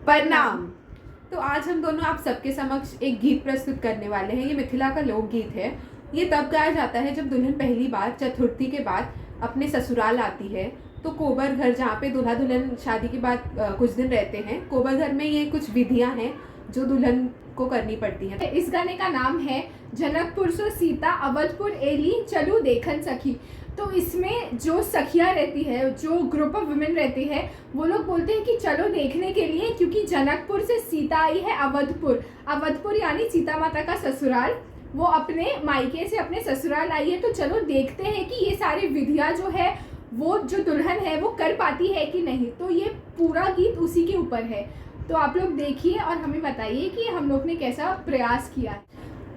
प्रणाम। तो आज हम दोनों आप सबके समक्ष एक गीत प्रस्तुत करने वाले हैं। ये मिथिला का लोकगीत है। ये तब गाया जाता है जब दुल्हन पहली बार चतुर्थी के बाद अपने ससुराल आती है। तो कोबर घर, जहाँ पे दूल्हा दुल्हन शादी के बाद कुछ दिन रहते हैं, कोबर घर में ये कुछ विधियाँ हैं जो दुल्हन को करनी पड़ती हैं। इस गाने का नाम है जनकपुर सो सीता अवधपुर एली चलू देखन सखी। तो इसमें जो सखियाँ रहती है, जो ग्रुप ऑफ वुमेन रहती है, वो लोग बोलते हैं कि चलो देखने के लिए, क्योंकि जनकपुर से सीता आई है अवधपुर। अवधपुर यानी सीता माता का ससुराल। वो अपने मायके से अपने ससुराल आई है, तो चलो देखते हैं कि ये सारी विधियाँ जो है वो जो दुल्हन है वो कर पाती है कि नहीं। तो ये पूरा गीत उसी के ऊपर है। तो आप लोग देखिए और हमें बताइए कि हम लोग ने कैसा प्रयास किया है।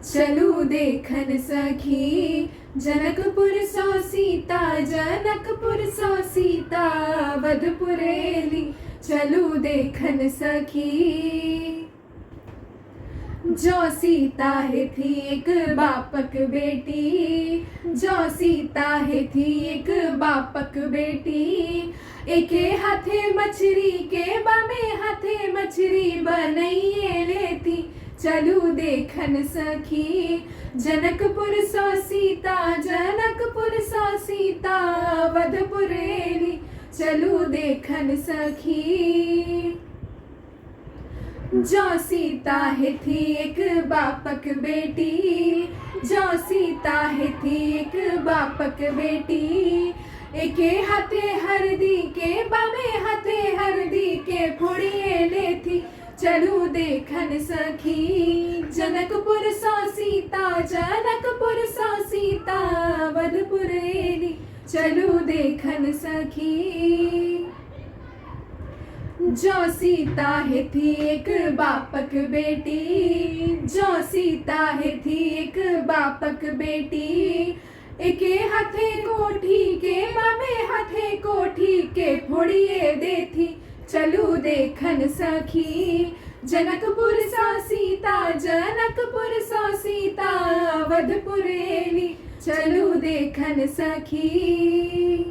चलू देखन सखी जनकपुर सो सीता, जनकपुर सो सीता अवधपुर एली चलू देखन सखी। जो सीता है थी एक बापक बेटी, जो सीता है थी एक बापक बेटी, एके हाथे मछरी के बामे हाथे मछरी बनैये लेती चलू देखन सखी। जनकपुर सो सीता, जनकपुर सो सीता अवधपुर एली चलू देखन सखी। जो सीता है थी एक बापक बेटी, जो सीता है थी एक बापक बेटी, एके हाथे हरदी के बामे हाथे हरदी के फोड़िए लेथी चलू देखन सखी। जनकपुर सो सीता, जनकपुर सो सीता अवधपुर एली चलू देखन सखी। जो सीता है थी एक बापक बेटी, जो सीता है थी एक बापक बेटी, एके हाथे कोठी के बामे हाथे कोठी के फोड़िए देथी चलू देखन सखी। जनकपुर सा सीता, जनकपुर सा सीता अवधपुर एली चलू देखन सखी।